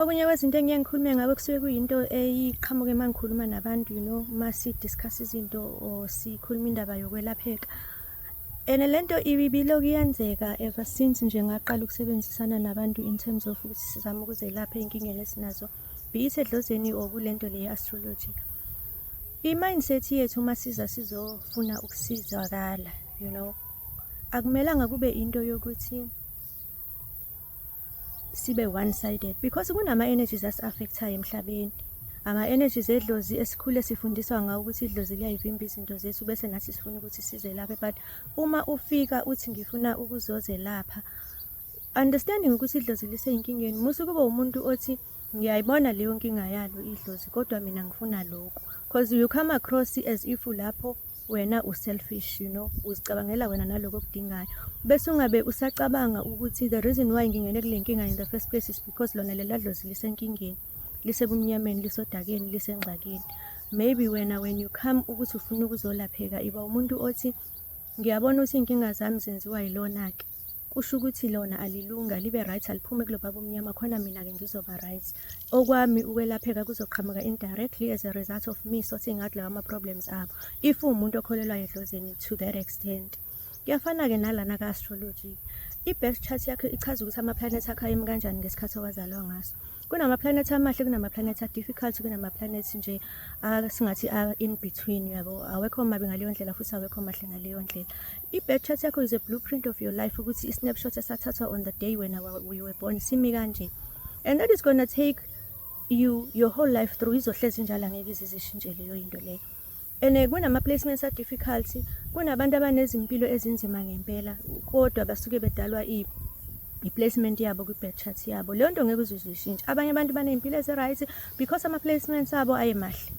Okunye kwezinto engiye ngikhulume ngako kusuke kuyinto eyiqhamuke uma ngikhuluma nabantu, uma si-discuss izinto or sikhuluma indaba yokwelapheka. And le nto ibilokhu iyenzeka ever since nje ngaqala ukusebenzisana nabantu in terms of ukuthi sizame ukuzelapha ey'nkingeni esinazo, be it edlozini or kule nto le ye-astrology. I-mindset yethu uma siza sizofuna ukusizakala, akumelanga kube into yokuthi sibe one sided because kunama-energies asi-affect-ayo emhlabeni. Ama-energies edlozi esikhule sifundiswa ngawo ukuthi idlozi liyayivimba izinto zethu, bese nathi sifuna ukuthi sizelaphe. But uma ufika uthi ngifuna ukuzozelapha, understanding ukuthi idlozi lisey'nkingeni, musa ukuba umuntu othi ngiyayibona leyo nkinga yalo idlozi, kodwa mina ngifuna lokhu, 'cause you come across as if lapho wena u-selfish, uzicabangela wena naloko okudingayo, bese ungabe usacabanga ukuthi the reason why ngingene kule nkinga in the first place is because lona lela dlozi lisenkingeni, lisebumnyameni, lisodakeni, lisengxakini. Maybe wena, when you come ukuthi ufuna ukuzolapheka, iba umuntu othi ngiyabona ukuthi iy'nkinga zami zenziwa yilona-ke, kusho ukuthi lona alilunga libe right, aliphume kulo baba omnyama khona, mina-ke ngizoba right. Okwami ukwelapheka kuzoqhamuka indirectly as a result of me sorting out lawa ama-problems abo, if uwumuntu okholelwayo edlozini to that extent. Kuyafana-ke nalana ka-astrology. I-birth chart yakho ichaza ukuthi ama-planet akho ayemi kanjani ngesikhathi owazalwa ngaso. Kunama-planet amahle, kunama-planet a-difficult, kunama-planet nje singathi in between, yabo, awekho mabi ngaleyo ndlela futhi awekho mahle ngaleyo ndlela. I-birth chart yakho is a blueprint of your life, ukuthi i-snapshot esathathwa on the day wena you were born simi kanje, and that is gonna take you your whole life through. Izohlezi njalo, angeke ize izishintshe leyo into leyo. And kunama-placements a-difficult, kunabantu abanezimpilo ezinzima ngempela, kodwa basuke bedalwa i-placement yabo kwi-birth chart yabo. Leyo nto ngeke uze uzuyishintshe. Abanye abantu baney'mpilo ezi-right because ama-placements abo ayemahle.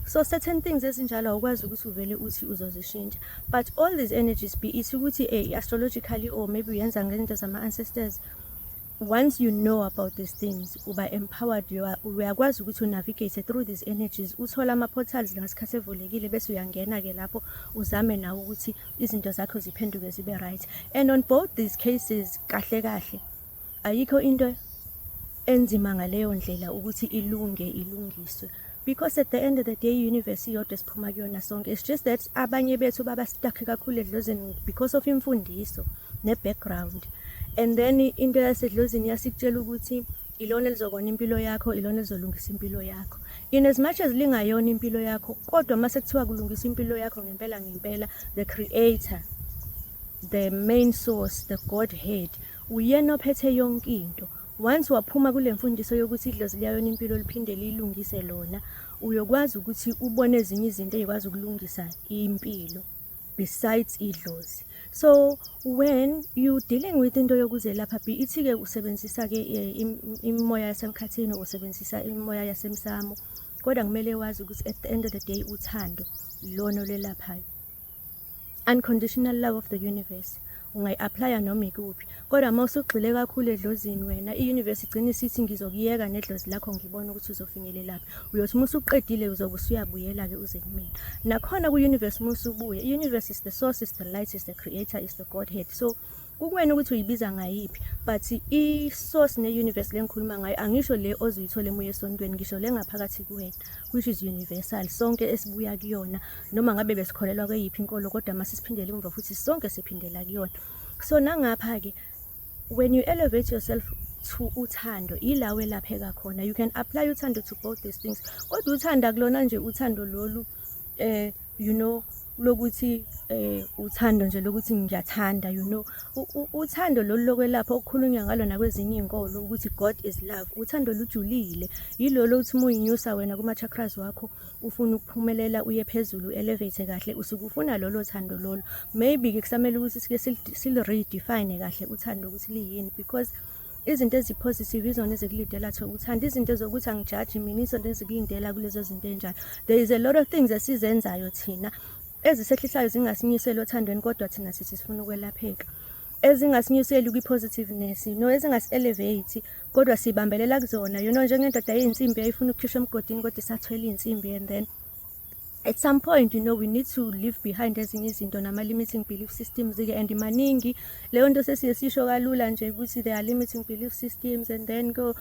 So certain things ezinjalo awukwazi ukuthi uvele uthi uzozishintsha. But all these energies, be it ukuthi astrologically or maybe uyenza ngezinto zama-ancestors, once you know about these things, uba empowered. Uyakwazi ukuthi unavigate through these energies, uthole ama-portals ngasikhathi evulekile, bese uyangena-ke lapho, uzame nawe ukuthi izinto zakho ziphenduke zibe right. And on both these cases, kahle kahle ayikho into enzima ngaleyo ndlela ukuthi ilunge ilungiswe, because at the end of the day, i-universe iyodwa esiphuma kuyona sonke. It's just that abanye bethu baba stuck kakhulu edlozini because of imfundiso ne-background, and then into yasedlozini yasikutshela ukuthi ilona elizokona impilo yakho, ilona elizolungisa impilo yakho. In as much as lingayona impilo yakho, kodwa mase kuthiwa kulungisa impilo yakho ngempela ngempela, the creator, the main source, the Godhead, uyena ophethe yonke into. Once waphuma kule mfundiso yokuthi idlozi liyayona impilo liphinde liyilungise lona, uyokwazi ukuthi ubone ezinye izinto ey'kwazi ukulungisa impilo besides idlozi. So when you dealing with into yokuzelapha, be it-ke usebenzisa-ke imimoya yasemkhathini, usebenzisa imimoya yasemsamo, kodwa kumele wazi ukuthi at the end of the day uthando ilona olwelaphayo. Unconditional love of the universe ungayi-applya noma ikuphi, kodwa uma usugxile kakhulu edlozini wena, i-universe igcina isithi ngizokuyeka nedlozi lakho, ngibone ukuthi uzofinyelelaphi. Uyothi uma usuqedile, uzobe usuyabuyela-ke uze kumina. Nakhona ku-universe uma usubuya, i-universe is the source, is the light, is the creator, is the Godhead. So kukuwena ukuthi uyibiza ngayiphi, but i-source ne-universe le ngikhuluma ngayo, angisho le ozuyithola emuya esontweni, ngisho le ngaphakathi kuwena, which is universal, sonke esibuya kuyona, noma ngabe besikholelwa kweyiphi inkolo, kodwa mase siphindele emuva futhi sonke siphindela kuyona. So nangapha-ke, when you elevate yourself to uthando, ila welapheka khona. You can apply uthando to both these things, kodwa uthando akulona nje uthando lolu lokuthi uthando nje lokuthi ngiyathanda. Uthando lolu lokwelapha okukhulunywa ngalo nakwezinye iy'nkolo ukuthi God is love, uthando lujulile. Yilolo uthi uma uyinyusa wena kuma-chakras wakho, ufuna ukuphumelela, uye phezulu, elevate kahle, usuke ufuna lolo thando lolo. Maybe-ke kusamele ukuthi sike sili-redefine kahle uthando ukuthi liyini, because izinto ezi-positive izona ezikulidela to uthando, izinto ezokuthi angijaji mina, izinto ezikulindela kulezo zinto ey'njalo. There is a lot of things esizenzayo thina ezisehlisayo, zingasinyuseli othandweni, kodwa thina sithi sifuna ukwelapheka, ezingasinyuseli kwi-positiveness, no, ezingasi-elevate, kodwa sibambelela kuzona, njengendoda yey'nsimbi yayifuna ukukhishwa emgodini, kodwa isathwele iy'nsimbi, and then At some point, we need to leave behind ezinye izinto nama-limiting belief systems-ke, and maningi. Leyo nto sesiye sisho kalula nje ukuthi there are limiting belief systems, and then go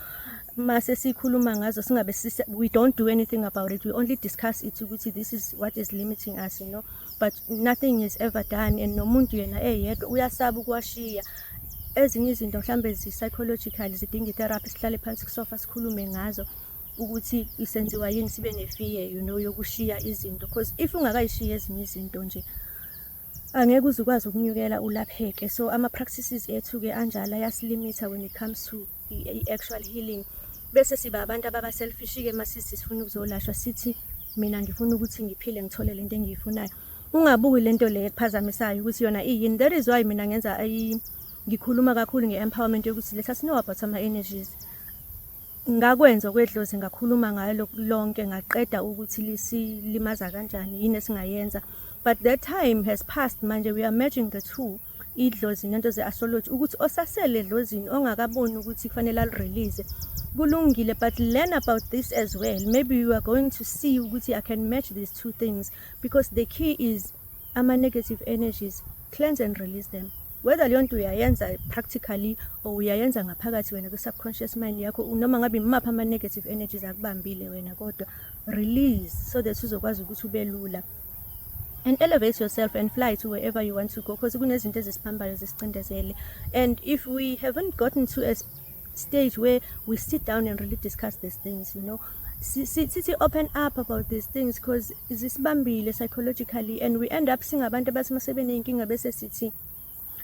mase sikhuluma ngazo singabe we don't do anything about it. We only discuss it ukuthi this is what is limiting us, but nothing is ever done, and nomuntu yena eyedwa uyasaba ukuwashiya. Ezinye izinto mhlambe zi-psychological, zidinga i-therapy, sihlale phansi kusofa sikhulume ngazo ukuthi isenziwa yini sibe ne-fear yokushiya izinto, because if ungakayishiyi ezinye izinto nje, angeke uze ukwazi ukunyukela ulapheke. So ama-practices ethu-ke anjalo ayasilimitha when it comes to i-actual healing, bese siba abantu ababa-selfish-ke masithi sifuna ukuzolashwa, sithi mina ngifuna ukuthi ngiphile, ngithole lento engiyifunayo, ungabuki lento le ekuphazamisayo ukuthi yona iyini. That is why mina ngenza ngikhuluma kakhulu nge-empowerment yokuthi let us know about ama-energies. Ngakwenza okwedlozi, ngakhuluma ngalo lonke, ngaqeda ukuthi lisilimaza kanjani, yini esingayenza, but that time has passed. Manje we are merging the two, idlozi nento ze-astrology, ukuthi osasele edlozini ongakaboni ukuthi kufanele alirelease, kulungile, but learn about this as well. Maybe you are going to see ukuthi I can match these two things, because the key is ama-negative energies, cleanse and release them, whether leyo nto uyayenza practically or uyayenza ngaphakathi wena kwi-subconscious mind yakho, noma ngabe imaphi ama-negative energies akubambile wena, kodwa release so that uzokwazi ukuthi ube lula and elevate yourself and fly to wherever you want to go, because kunezinto ezisibambayo zisicindezele, and if we haven't gotten to a stage where we sit down and really discuss these things, sithi open up about these things, because zisibambile psychologically, and we end up singabantu abathi masebeney'nkinga bese sithi,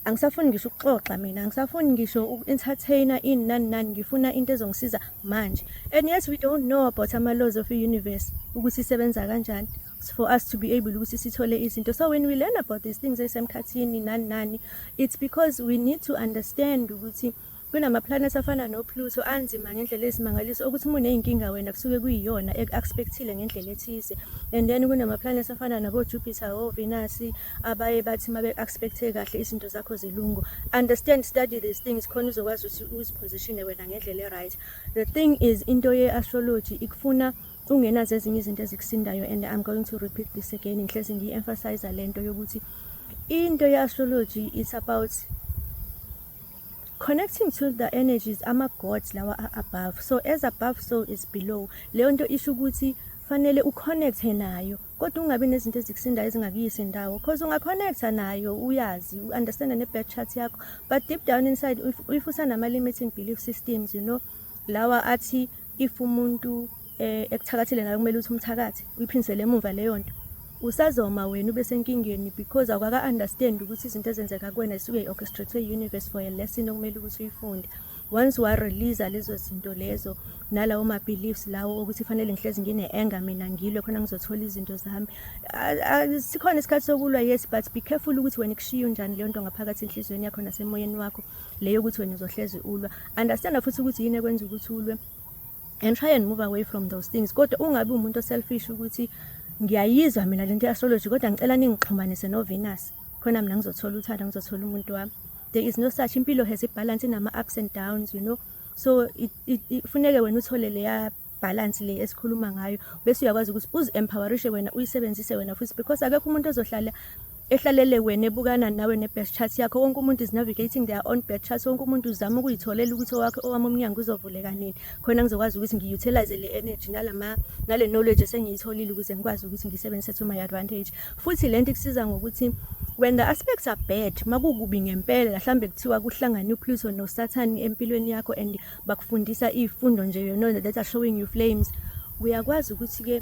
"Angisafuni ngisho ukuxoxa mina, angisafuni ngisho uku-entertaina ini nani nani, ngifuna into ezongisiza manje." And yes, we don't know about ama-laws of the universe, ukuthi isebenza kanjani for us to be able ukuthi sithole izinto. So when we learn about these things esemkhathini nani nani, it's because we need to understand ukuthi kunama-planets afana no-Pluto anzima ngendlela eyisimangaliso, ukuthi uma uney'nkinga wena kusuke kuyiyona eku-aspectile ngendlela ethize, and then kunama-planets afana nabo-Jupiter, o-Venus, abaye bathi uma be-aspecte kahle izinto zakho zilungu. Understand, study these things, khona uzokwazi ukuthi uzipositione wena ngendlela e-right. The thing is, into ye-astrology ikufuna ungenazo ezinye izinto ezikusindayo, and I'm going to repeat this again, ngihlezi ngiyi-emphasize lento yokuthi into ye-astrology is about connecting to the energies, ama-gods lawa above. So as above, so is below. Leyo nto isho ukuthi fanele uconnecte nayo, kodwa ungabi nezinto ezikusindayo ezingakuyisi indawo, because ungaconnecta nayo, uyazi, u-understanda ne-birth chart yakho, but deep down inside, if usanama-limiting belief systems, lawa athi if umuntu ekuthakathile nawe kumele ukuthi umthakathe uyiphindisele emuva leyo nto, usazoma wena ube senkingeni, because awukaka-understand ukuthi izinto ezenzeka kuwena zisuke i-orchestrate universe for a lesson okumele ukuthi uyifunde. Once wa-release lezo zinto lezo nalawo ma-beliefs lawo ukuthi fanele ngihlezi ngine-anger mina, ngilwe khona ngizothola izinto zami, sikhona isikhathi sokulwa, yes, but be careful ukuthi wena ikushiya unjani leyo nto ngaphakathi enhliziyweni yakho nasemoyeni wakho, leyo ukuthi wena uzohlezi ulwa. Understand futhi ukuthi yini ekwenza ukuthi ulwe and try and move away from those things, kodwa ungabi umuntu oselfish ukuthi ngiyayizwa mina lento ye-astrology, kodwa ngicela ningixhumanise no-Venus khona mina ngizothola uthando, ngizothola umuntu wami. There is no such. Impilo has ibalance, inama-ups and downs, so funeke wena uthole leya balance le esikhuluma ngayo, bese uyakwazi ukuthi uzi-empowerishe wena, uyisebenzise wena futhi, because akekho umuntu ozohlala ehlalele wena ebukana nawe ne-birth chart yakho. Wonke umuntu is navigating their own birth chart. Wonke umuntu uzama ukuyitholela ukuthi owakhe owami umnyango uzovuleka nini, khona ngizokwazi ukuthi ngi-utilize le energy nale knowledge esengiyitholile, ukuze ngikwazi ukuthi ngisebenzise to my advantage. Futhi lento ikusiza ngokuthi when the aspects are bad, makukubi ngempela, mhlambe kuthiwa kuhlangane uPluto noSaturn empilweni yakho and bakufundisa izifundo nje that are showing you flames, uyakwazi ukuthi-ke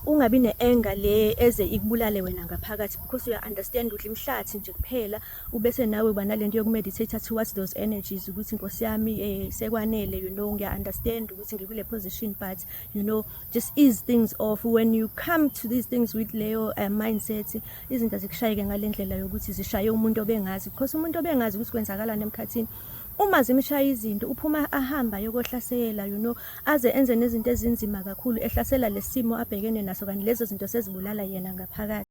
ungabi ne-anger le eze ikubulale wena ngaphakathi, because uya understand ukuthi imhlathi nje kuphela, ubese nawe uba nalento yokumeditate towards those energies ukuthi, "Nkosi yami, sekwanele, ngiya understand ukuthi ngikule position," but just ease things off. When you come to these things with leyo mindset, izinto azikushayeke ngale ndlela yokuthi zishaye umuntu obengazi, because umuntu obengazi ukuthi kwenzakalani emkhathini, uma zimshaya izinto uphuma ahamba yokohlasela, aze enze nezinto ezinzima kakhulu, ehlasela lesimo abhekene naso, kanti lezo zinto sezibulala yena ngaphakathi.